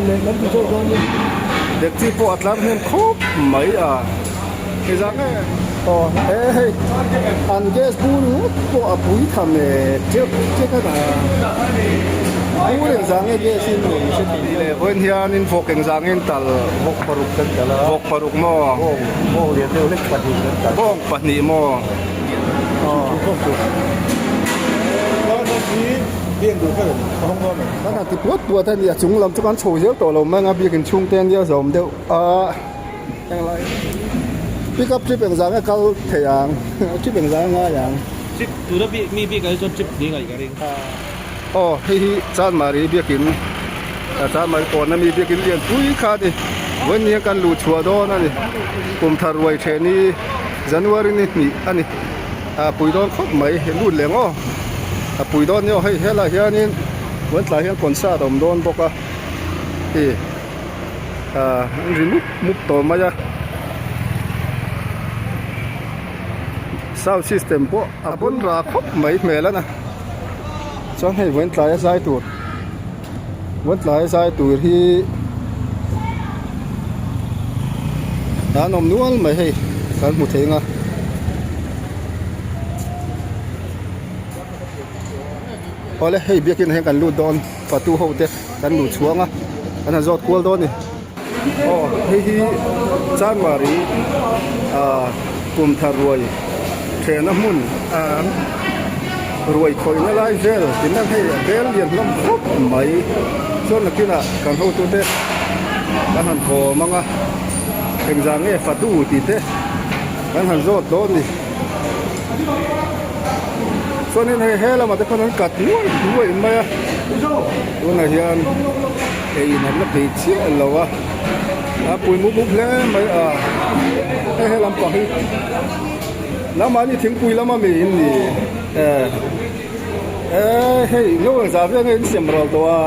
leh lam ti zawk dawn in. Dekchi pawh a tlar hnem khawp mai a. Hei zah nge aw he hei an gas bur ngawt pawh a pui tham e teuh teuh a bur engzah nge gas in nei hre thei le vawiin hianin vawk engzah nge in tal vawk paruk kan tal a vawk paruk maw bawng bawng lian deuh hlek pahnih kan tal bawng pahnih maw aw kan han ti puat puat a ni a chung lam chu kan chho zel tawh lo mai ang a biakin chhungte ania zawm deuh a. Englai pick up trip engzah nge kal thei ang trip engzah nge ngai ang. Trip tuna bik mi bik ah hi chuan trip hnih ngaih ka ring. Aw hei hi Chanmari biakin Chanmari pawn ami biakin lian pui kha a ni vawiin hian kan luh chhuah dawn a ni kum thar ruai then hi January ni hnih a ni a pui dawn khawp mai lut leh ang aw a pui dawn nia hei helaiah hianin vawiin tlai hian concert a awm dawn bawk a hei. Ahh an ri mup mup tawh mai a sound system pawh a bawn ra khawp mai hmel a na chuan hei vawiin tlai a zai tur vawiin tlai a zai tur hi an awm nual mai hei kan hmu thei ang a. Awle hei biakin ah hian kan lut dawn patu ho te kan luh chhuang a kan han zawt kual dawn a ni aw hei hi chanmari ah kum thar ruai thehna hmun ah ruai khawihna lai vel tih nan hei a bel lian hlawm khawp mai chuan nakinah kan hotute kan han thawm ang a engzah nge fatu tih te kan han zawt dawn a ni. Chuanin hei he lamah te khawn an kat nuai nuai mai a tunah hian ei in an la phei chiah lo a a pui mup mup hle mai a hei he lampang hi nangmahni thingpui lama mi in ni eh eh hei no engzah vel nge in siam ral tawh a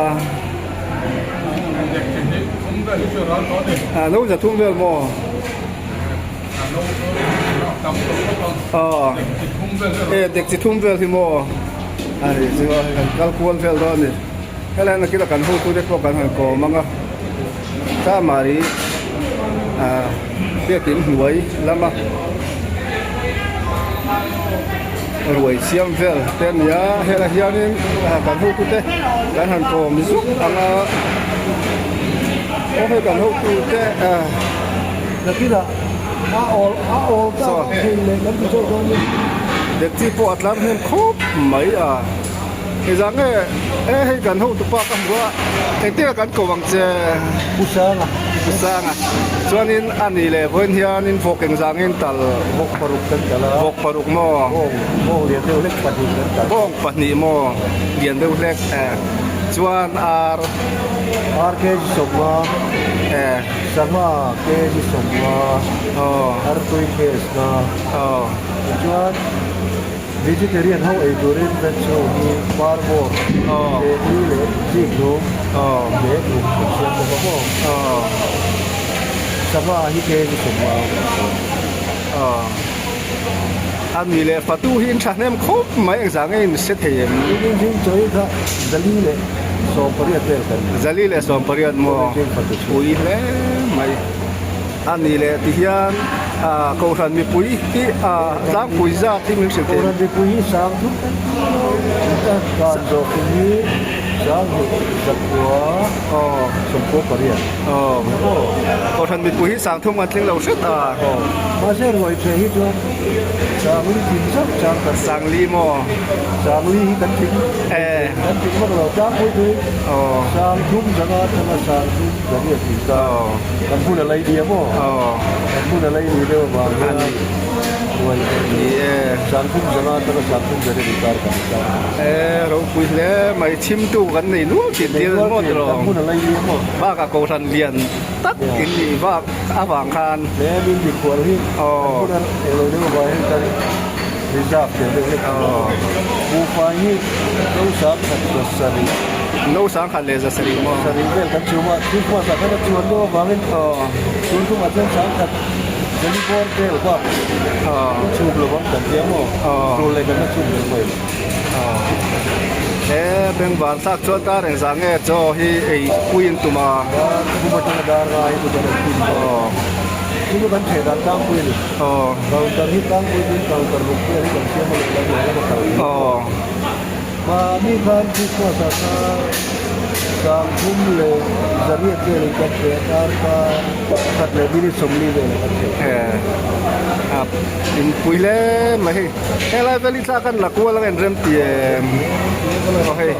ah no zathum vel maw. Aw e dek chi thum vel hi maw a ni chu a kan kal kual vel dawn a ni helai nakina kan hotu te pawh kan han kawm ang a Chamari ah biakin hnuai lama ruai siam vel te a ni a helai hianin kan hotu te kan han kawm zuk ang a aw hei kan hotu te ah. Nakinah a awl a awl tak thei leh kan ti zawk dawn in. Dekchi pawh a tlar hnem khawp mai a. Hei zah nge e hei kan hotu pa ka hmu a engtin a kan ko ang che. Pu Sanga. Pu Sanga. Chuanin a ni leh vawiin hianin vawk engzangin tal. Vawk paruk kan tal a. Vawk paruk maw. Bawng bawng lian deuh hlek pahnih kan tal. Bawng pahnih maw lian deuh hlek e chuan ar. Ar kg sawmnga. E. Sangha kg sawmnga artui case na tichuan vegetarian ho ei turin veg ho hi parmawr leh ni leh zikhlum leh uk kan siam bawk a maw sangha hi kg 50 kan siam. A ni leh fatu hi in thahnem khawp mai engzah nge in hre thei em? Tukin zing chawi kha zali leh 18 vel kan ni. Zali leh 18 maw? Pui hle mai. A ni leh ti hian Kohhran mipui hi tlangpui zat hi min hrilh thei em? Kohhran mipui hi sang thum kan ti lo. Kan zawhfin hi sang hnih zakua 98. Kohhran mipui hi sang thum kan thleng lo hret a. Mahse ruai theh hi chuan Sangli tling zauh chang kan Sangli maw? Sangli hi kan tling kan tling vak lo tlangpui tui Sang thum zanga atanga sang thum zariat tih kha kan hmun a lei nia maw? Kan hmun a lei ni deuh avang hian ruai theh hi sang thum zanga atanga sang thum zariat inkar kan tlang. E ropui hle mai chhimtu kan nei nual tih tir maw tiraw? Kan hmun a lei nia maw? Bakah Kohhran lian tak in nih vak avang khan he min mikhual hi kan hmun a englo deuh avang hian kan reserve tel deuh hlek a buhfai hi no sangkhat za sarih no sangkhat leh za sarih maw sarih vel kan chhum a christmas ah khan a chuan deuh avangin tun tumah chuan sangkhat zali bawr vel bak kan chhum lovang kan tia maw tul leh kan la chhum leh mai lo. He bengvar thlak chuan kar engzah nge chaw hi ei pui in tum a. Dar thum atanga dar ngai chu kan rawn pin tawh a. Chu chu kan theh dan tlangpui a ni. Counter hi tlangpui tin counter ruk vel hi kan siam a lehlam lehlam a kal ni. Mahni khan Christmas ah khan sangthum leh zariat velin kan theh a, dar kha khat leh minute 40 velah kan theh. Inpui hle mai hei. Helai vel hi thla kan la kual ang en rem ti em? Aw hei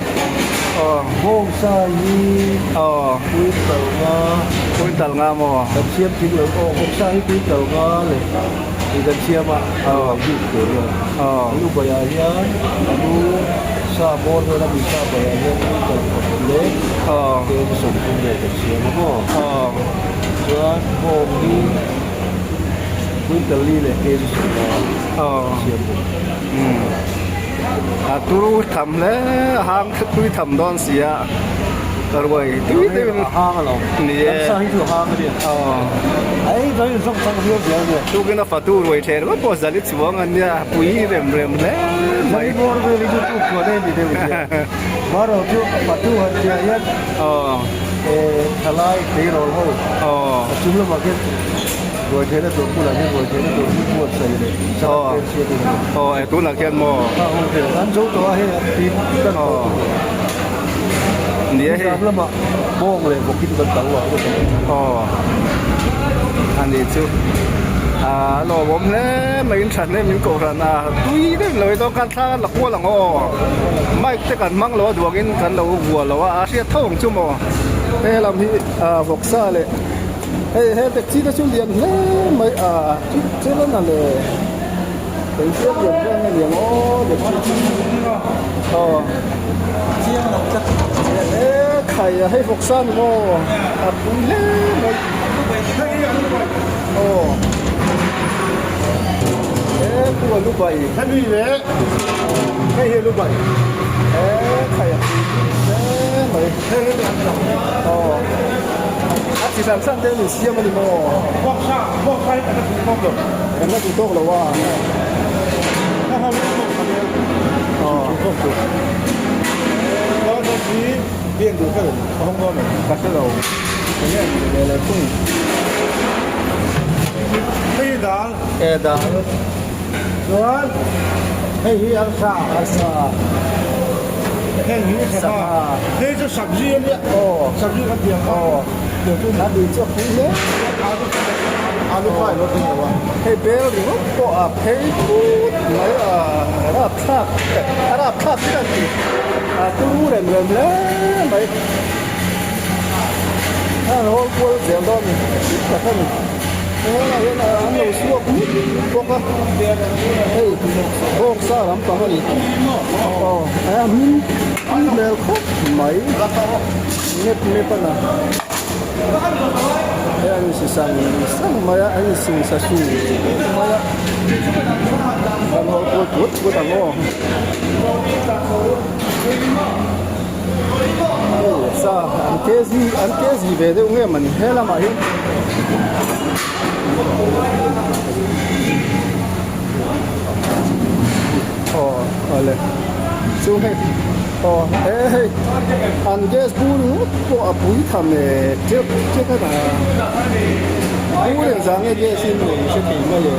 aw. Bawngsa hi pui tal nga. Pui tal nga maw? Kan siam thing lo aw bawngsa hi pui tal nga leh tih kan siam a a bik tur hian. Alu baiah hian alu sa bawr vel a mi sa baiah hian pui tal khat leh tlem 30 vel kan siam a maw? Chuan bawng hi quintal li leh kg 50. Siam bawk. A turu tham hle a hang tui tham dawn si a ka ruai tui tui a hang alawm ni e kan sa hi chu a hang a nia ei chuan in zawng chang viau zel ania tukin a fatu ruai then ringawt pawh zali chuang a nia pui rem rem hle mai zali bawr vel hi chu tuk chuan em ni deuh sia marawh chu fatu han chiah hian thalai tleirawl ho a chung lamah khian Ruai theihna tur bulah hian ruai theihna tur hi buatsaih leh chak vel siam in a ni. Aw e tunah khian maw? A ho thei an zo tawh a hei an tin kan tawh tur a Ni a hei. Zan lamah bawng leh bawk hi chu kan kal lo a Aw a ni chu a lawmawm hle mai in that hle min kohhran a tui deuh lo hi chuan khan thla la kual ang aw mic te kan hmang lo a duangin kan lo vuah lo a a hriat tho ang chu maw he lam hi vawksa leh Hei he taxi te chu lian hle mai a chip chel a na le engtia lian vel nge niang aw taxi chu aw e khai a hei vawksa ni maw a pui hle mai aw e pu a lu bai hemi le hei hi lu bai e khai a pui hle mai aw. A chi hran hran te an insiam a ni maw? Bawksa, bawksa hi kan la duh tawk lo. Kan la duh tawk lo a. Ka ho hi bawk a nia. Aw. Duh tawk tur. Chuan hei hi biak duh kha ka hawng dawn em? Ka hre lo. Enge an tih ve leh thung? Hei hi dal. E dal. Chuan hei hi arsa. Arsa. Heng hi sangha. Hei chu sabzi a nia. Aw. Sabzi kan ti ang kha. Aw. A tui chu a pui hle. Alu alu fai lo thei lo a. Hei bel ringawt pawh a phei put mai a rapthlak a rapthlak hi an ti. A turu rem rem hle mai. A han hawl kual zel dawn a ni. Tak a ni. Helaiah hian an lo suak mup bawk a hei bawngsa lampang a ni aw a hmin tui hmel khawp mai mep mep a na hei an insi sang sang mai a an insing sa su mai a kan haw kual put put ang aw hei sa an kg an kg ve deuh nge mawni he lamah hian aw awle chu hei aw he hei an gas bur ngawt pawh a pui tham e teuh teuh a bur engzah nge gas in lei hre thei mai e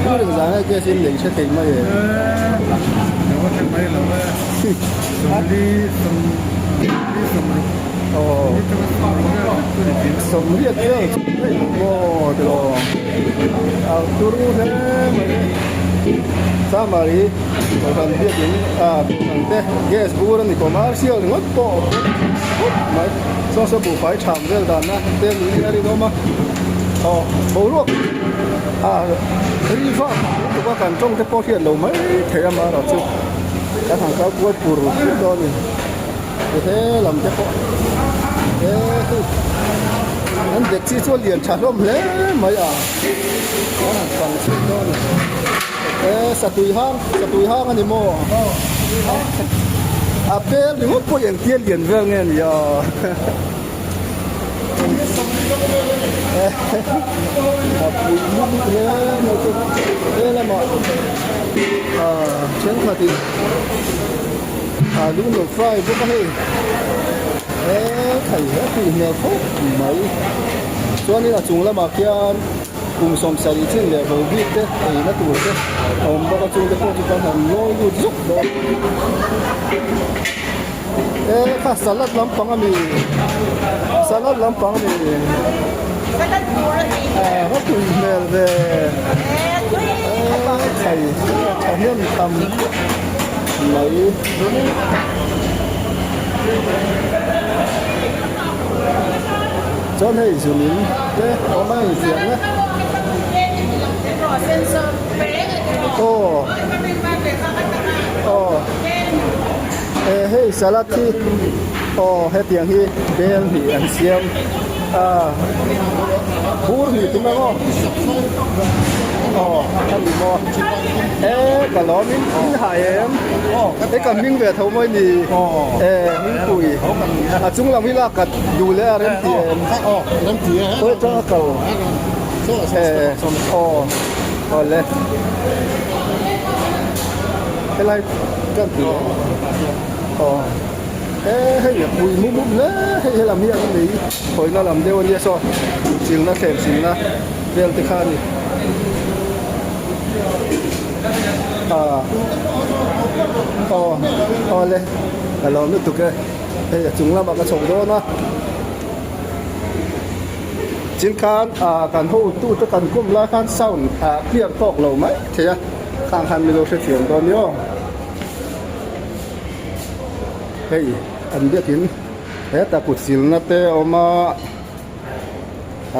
bur engzah nge gas in lei hre thei mai e. Aw sawmriat vel chu hei maw tiraw a turu hle mai chamari kohhran biakin a kohhran te gas bur a ni commercial ringawt pawh a awm khawp mai saw saw buhfai tham vel danna te niin a rinawm a aw boruak a ri vak lutuk a kan tawng te pawh hriat lo mai thei a marawh chu kan han kal kual pur pur dawn a ni. He lam te pawh he hei an dek chi chu a lian tha hlawm hle mai a an han pang chhin dawn a he satui hang satui hang a ni maw a pel ringawt pawh engtia lian vel nge ni a a pui lutuk hle mai chu he lamah ah thenkhatin. Alu an lo fry bawk a hei eee thei he tih hmel khawp mai chuanin a chung lamah khian kum 70 chin leh bo bik te eina tur te a awm bawk a chungte pawh chu kan han ngawi lut zuk dawn eee kha salad lampang ami salad lampang ami ah va tui hmel ve eee thei thahnem tam mai. Chuan hei zunin te awm a infiam na aw aw e hei salad hi aw hetiang hi bel hnih an siam a bur hnih tum ang aw aw a ni maw e ka lawm in in hah em e ka hming ve tho mawi ni e hmingpui a chung lam hi lak ka duh leh a rem ti em khawi atanga kal e aw awle helai kan ti aw e hei a pui mup mup hle hei helam hi an lei khawihna lam deuh ania saw chilna thlem silna vel te kha a ni ah aw awle ka lawm lutuk e hei a chung lamah ka chhoh dawn a chin khan ah kan hotu te kan kum lai khan sound ah clear tawk lo mai thei a khang khan milo hrethiam dawn ni aw hei an biakin heta kut silna te a awm a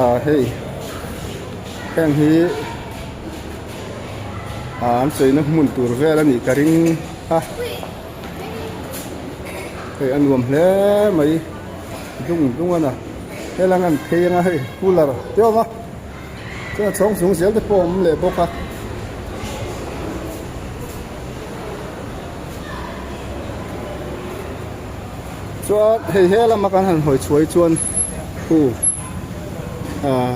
ah hei heng hi ah an sawina hmun tur vel a nih ka ring a hei a nuam hle mai dung dung a na helai an phei anga hei cooler te a awm a chuan a chhawng chung zel te pawh a awm leh bawk a. Chuan hei he lama kan han hawi chhuai chuan hu ah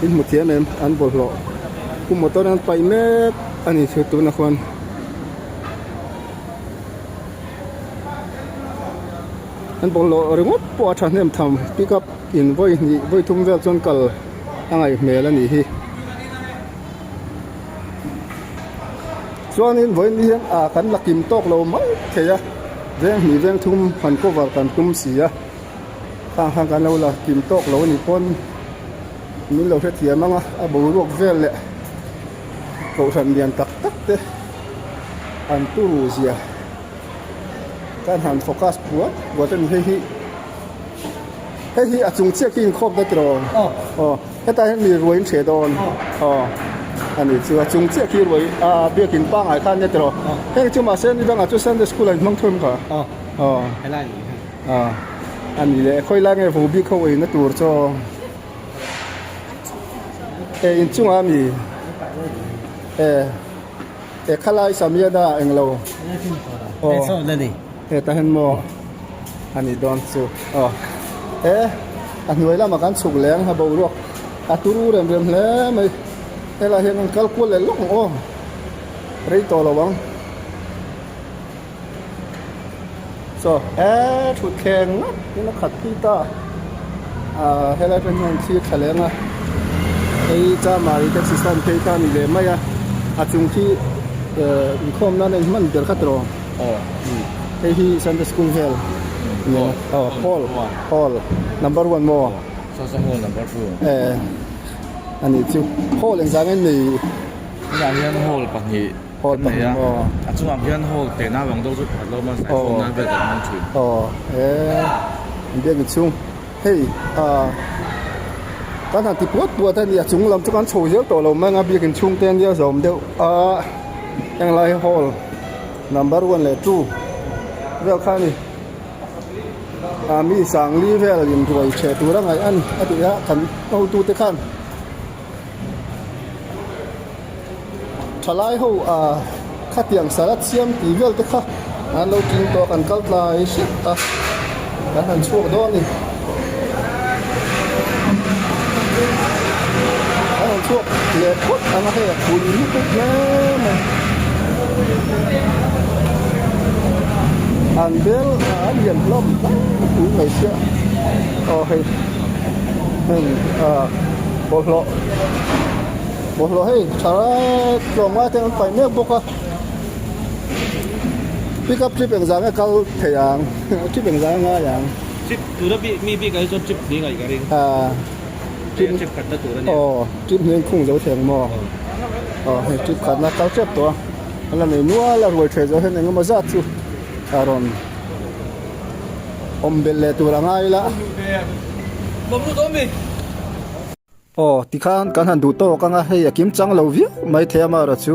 in hmu thiam em an bawlhhlawh pu motor an paih mek a ni chu tunah khuan an bawlhhlawh ringawt pawh a thahnem tham pick up in vawi hnih vawi thum vel chuan kal a ngaih hmel a nih hi. Chuanin vawiin hian ah kan la kim tawk lo mai thei a, veng hnih veng thum han cover kan tum si a, khang khan kan lo la kim tawk lo a nih pawn min lo hrethiam ang a, a boruak vel leh kohhran lian tak tak te an turu zia kan han focus puat puat a ni hei hi. Hei hi a chung chiah khi inkhawp na tiraw? Aw. Hetah hian mi ruai in hreh dawn. Aw. A ni chu a chung chiah khi ruai a biakin pangngai kha ania tiraw? Heng chu mahse ni dangah chu Sunday school ah in hmang thung kha. Aw. Helai ni kha. Aw. A ni leh khawi lai nge vo bik ho eina tur chaw. E inchungah mi e e khalai Samiana englo. Aw. Hetah hian maw a nih dawn chu aw e a hnuai lamah kan chhuk leh ang a boruak a turu rem rem hle mai helaiah hian an kal kual leh lawk ang aw rei tawh lo ang chaw e thutthleng ngawt in a khat phei ta ah helai atang hian thlir thla leng a hei chamari taxi stand phei kha a ni leh mai a a chung khi eh inkhawm nan a inhman ber kha tawh. Aw hei hi Sunday school vel nia aw hall hall number one maw saw saw hall number two eh ani chu hall engzah nge nei tunah hian hall pahnih hall pahnih maw a chungah hian hall tehna vang deuh chu pakhat lo awm a saikhawm nan vel kan hmang thin aw eh biakin chhung hei ah kan han ti puat puat a ni a chung lam chu kan chho zel tawh lo mai ang a biakin chhung te ania zawm deuh a henglai hall. Number one leh two vel kha a ni. Ah mi sangli vel inruai chhe tur a ngaih a ni a tih a kan hotute khan thalai ho ah khatiang salad siam tih vel te kha an lo tling tawh a kan kal tlai hrep a kan han chhuak dawn a ni. Kan han chhuak leh phawt ang a hei a pui lutuk hle mai. An bel an lian hlawm tlangpui mai sia aw hei heng ah bawlhhlawh bawlhhlawh hei tha tlawmngai te an paih mek bawk a pick up trip engzah nge kal thei ang trip engzah nge ngai ang. Trip tura bik mi bik ah hi chuan trip hnih ngaih ka ring. Ah. Trip trip khatna tur a nia. Aw trip hnih an khung zo thei ang maw? Aw hei trip khatna kal tep tawh a. A la nei nual a ruai ṭheh zawh hian eng emaw zat chu a rawn awm belh leh tur a ngai la. Aw tikhan kan han duh tawk ang a, hei a kim chang lo viau mai thei a amaherawhchu.